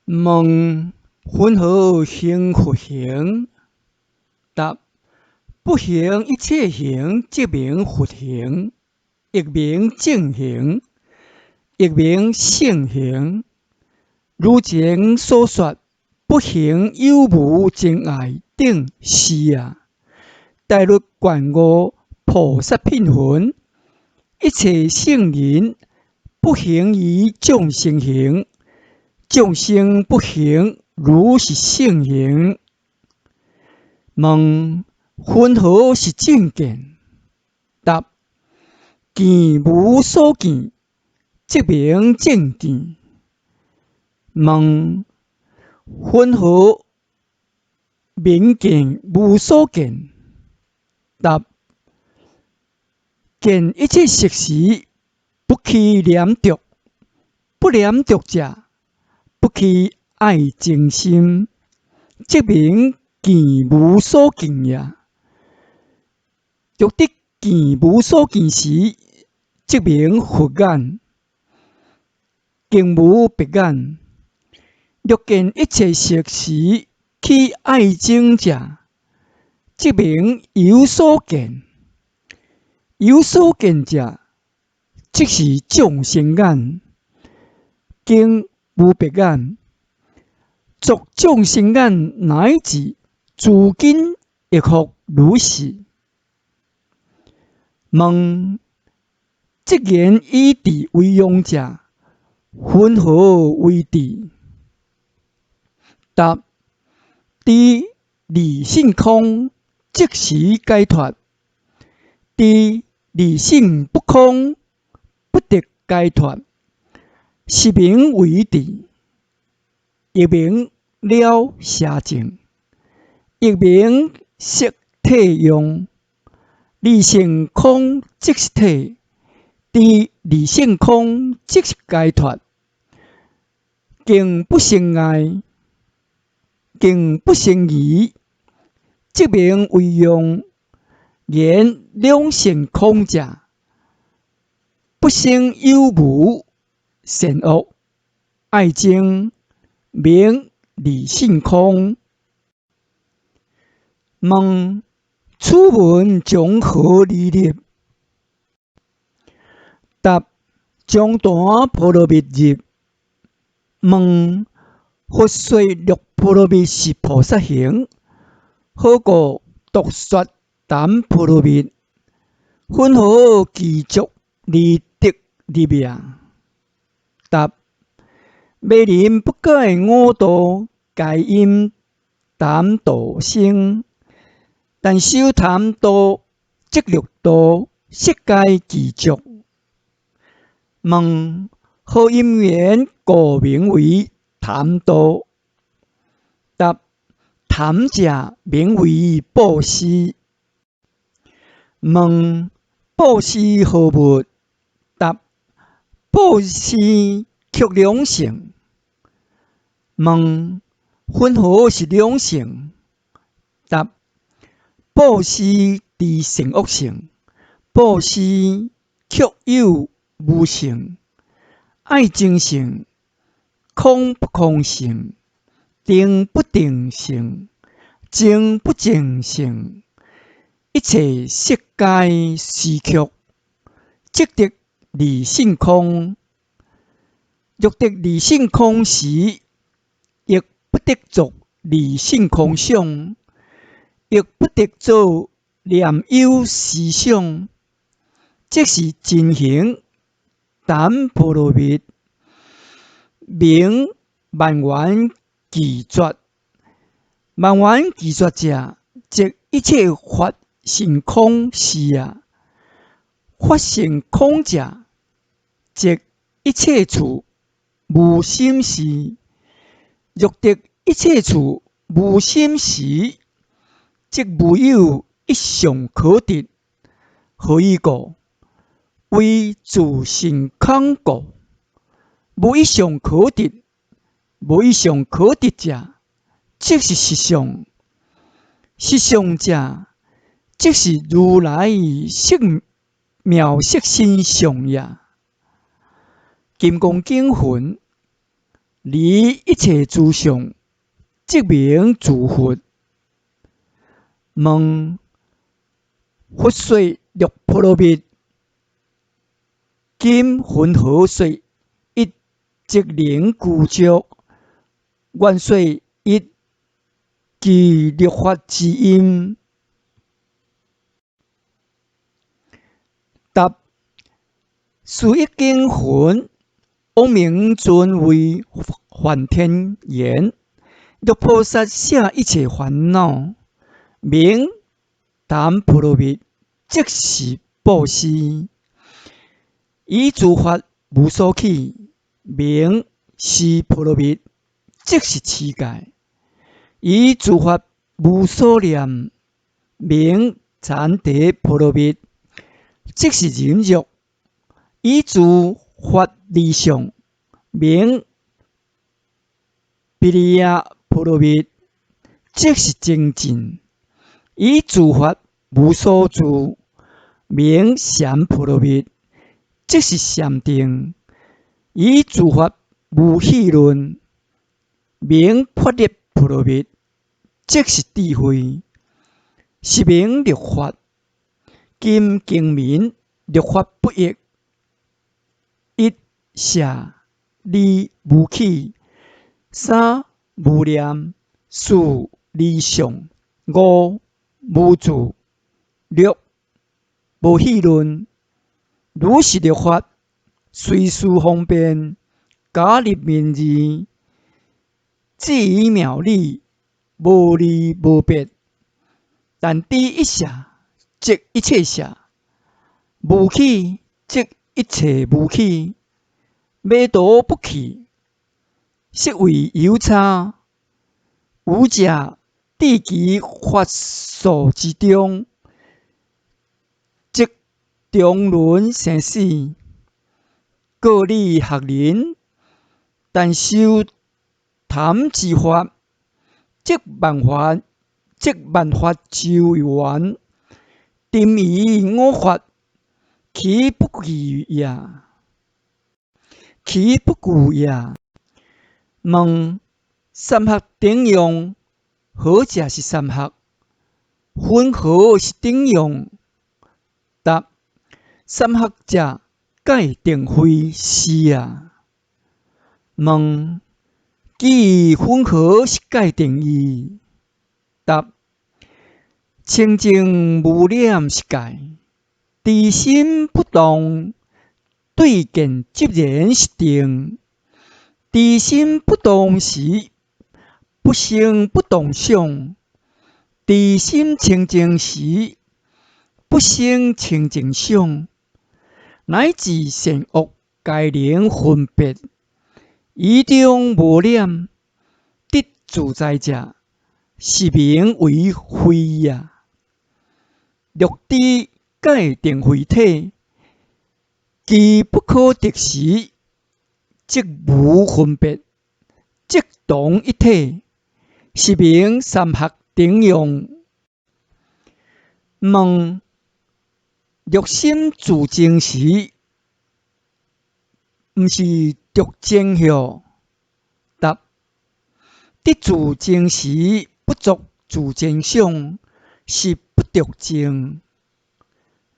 問：雲何行佛行？答：不行一切行，即名佛行，亦名正行，亦名聖行。如前所說，不行有無情愛等是也。大律卷五菩薩品云：一切聖人不行於眾生行，眾生不行，如是聖行。問：雲何是正見？答：見無所見，即名正見。問：雲何名見無所見？答：見一切色時，不起念著，不念著者，不起愛憎心，即名見無所見也。若得見無所見時，即名佛眼，更無別眼。若見一切色時，起愛憎者，即名有所見。有所見者，即是眾生眼，更無別眼。作眾生眼乃至諸根亦復如是。問：即言以智為用者，雲何為智？答：知二性空，即時解脫；知二性不空，不得解脫。是名為智，亦名了邪正，亦名釋體用。二性空即是體，知二性空即是解脫，更不生愛，更不生疑，即名為用。言兩性空者，不生有無善惡愛憎，名二性空。問：此文從何而入？答：從檀波羅蜜入。問：佛說六波羅蜜是菩薩行，何故獨說檀波羅蜜？雲何具足而得入也？答：迷人不解五道，皆因貪道生。但修檀道，即六道，悉皆具足。問：何因緣故名為檀道？答：檀者名為布施。問：布施何物？答：布施卻兩性。問：雲何是兩性？答：布施知善惡性，布施卻有無性，愛憎性，空不空性，定不定性，淨不淨性，一切悉皆施卻，即得二性空。若得二性空時，亦不得作二性空想，亦不得作念有思想，即是真行檀波羅蜜，名萬緣俱絕。萬緣俱絕者，即一切法性空是也。法性空者，即一切處無心是。若得一切處無心時，即無有一相可得。何以故？為自性空故。無一相可得，無一相可得者，即是實相。實相者，即是如來色妙色身相也。金剛經云：離一切諸相，即名諸佛。問：佛說六波羅蜜，今雲何說一即能具足？願說一及六法之音。答：此一經云，王明尊為梵天言：若菩薩捨一切煩惱，名檀波羅蜜，即是布施；以諸法無所起，名施波羅蜜，即是持戒；以諸法無所念，名禪陀波羅蜜，即是忍辱；以諸法離相，名毘利耶波羅蜜，即是精進；以諸法無所住，名禪波羅蜜，即是禪定；以諸法無戲論，名毗力波羅蜜，即是智慧。是名六法。今經文六法不異：一捨，二無起，三無念，四離相，五無住，六無戲論。如是六法，隨事方便，假立名字，至於妙理，無二無別。但知一捨，即一切捨；無起，即一切無起。迷途不去，是為有差。有者至其法數之中，則中輪生死。故汝學人，但修檀之法，即萬法，即萬法周圓，沉於五法，豈不具也？豈不具也？問：三學頂用，何者是三學？雲何是頂用？答：三學者，戒定慧是啊。問：其餘雲何是戒定義？答：清淨無染是戒，直心不動，對見寂然是定。直心不動時，不生不動想；直心清淨時，不生清淨想。乃至善惡皆能分別，於中無染，得自在者，是名為慧啊。若知戒定慧體，其不可得時，即無分別，即同一體，是名三學頂用。問：若心自淨時，毋是著淨許？答：得自淨時，不作自淨想，是不著淨。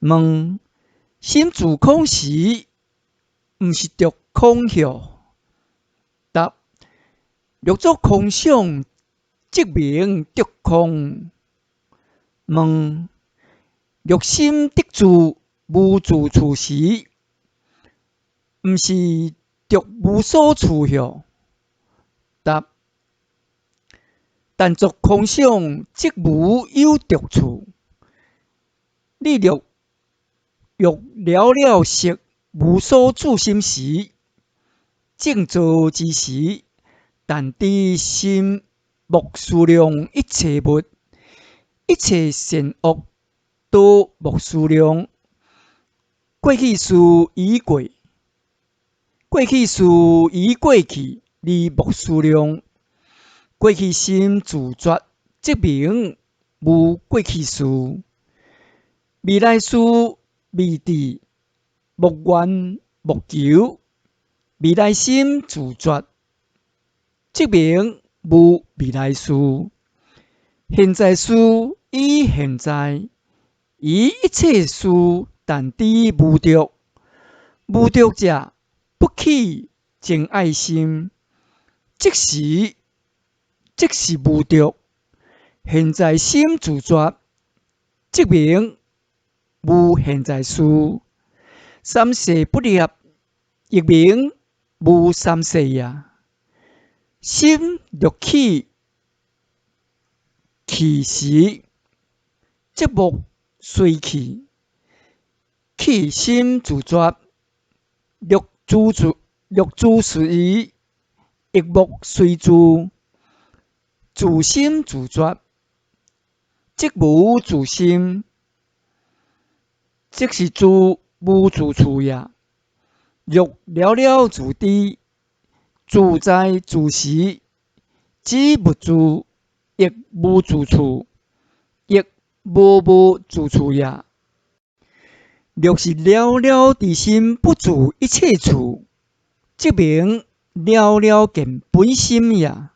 問：心自空時，毋是著空許？答：若作空想，即名著空。問：若心得住無住處時，毋是著無所處許？答：但作空想，即無有著處。你若欲了了識無所住心時，靜坐之時，但知心莫思量一切物，一切善惡都莫思量。過去事已過，過去事已過去，而莫思量。過去心自絕，即名無過去事。未來事未至，莫願莫求。未來心自絕，則名無未來事。現在事與現在，於一切事但知無著，無著者不起憎愛心，即時即是無著。現在心自絕，則名無現在事。三世不立，亦名無三世也。心若起去時，則莫隨去；去心自絕，若住住若住時，亦莫隨住。自心自絕，則無自心，即是住無住處也。若了了自知，自在自時，只無住，亦無住處，亦無無住處也。若是了了知心不住一切處，則名了了見本心也，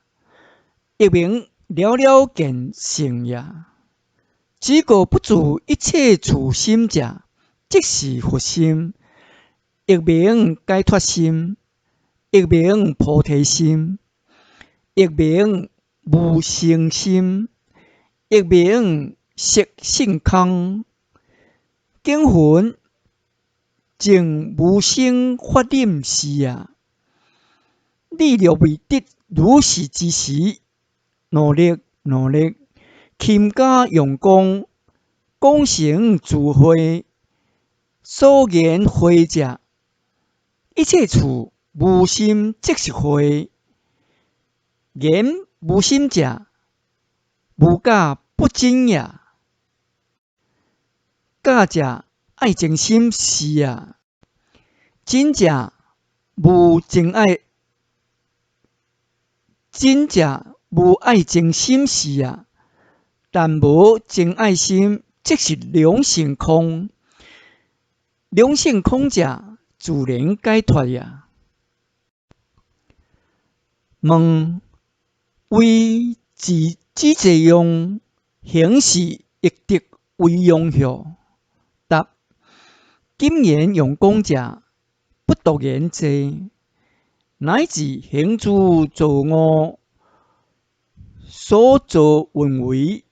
亦名了了見性也。只個不住一切處心者，即是佛心，亦名解脫心，亦名菩提心，亦名無生心，亦名色性空。經云證無生法忍是也。你若未得如是之時，努力努力，勤加用功，廣成諸慧。所言慧者，一切處無心即是慧。言無心者，無假不真也。假者愛憎心是也，真者無憎愛，真者無愛憎心是也。但無憎愛心，即是兩性空。兩性空者，自然解脫也。問為自之這樣，行是亦得為樣許？答：今言用功者，不獨言這，乃至行諸造惡，所作運為，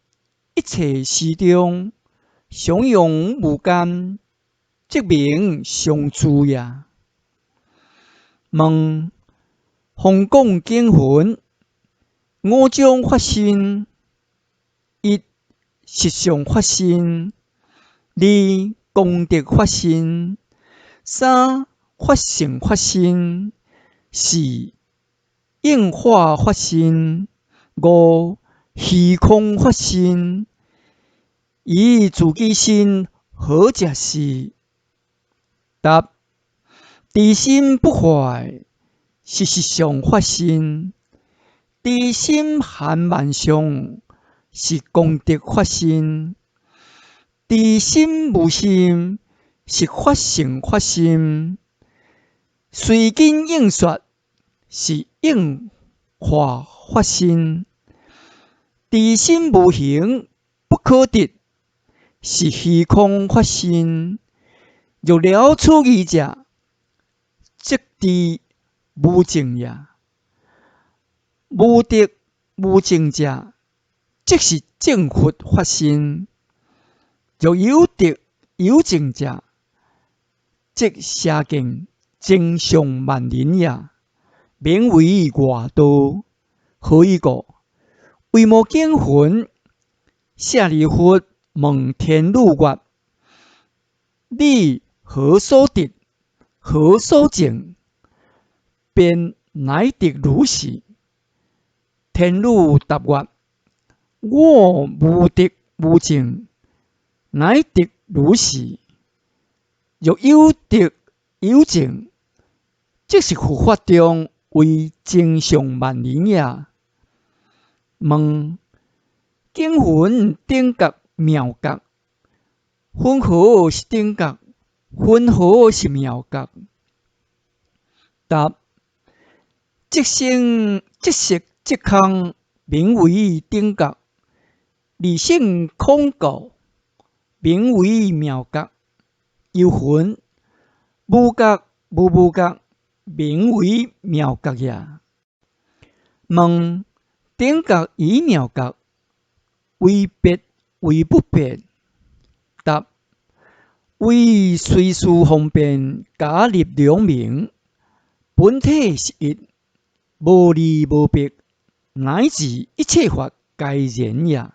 一切時中，常用無間，則名常住也。問：方廣經云，五種法身：一、實相法身；二、功德法身；三、法性法身；四、應化法身；五、虛空法身。以自己身何者是？答：知心不壞，是實相法身；知心含萬象，是功德法身；知心無心，是法性法身；隨根應說，是應化法身；知心無形不可得，是虛空法身。若了此義者，則知無證也。無得無證者，即是正佛法身。若有得有證者，則邪見增上慢人也，名為外道。何以故？維摩經云：舍利弗問天女曰：你何所得？何所證？便乃得如是。天女答曰：我無得無證，乃得如是。若有得有證，即是佛法中為增上慢人也。問：經云頂覺妙覺，雲何是頂覺？雲何是妙覺？答：即生即色即空，名為頂覺；二性空故，名為妙覺。又云：無覺無無覺，名為妙覺也。問：頂覺與妙覺，為別為不別？答：為隨事方便，假立兩名，本體是一，無二無別，乃至一切法皆然也。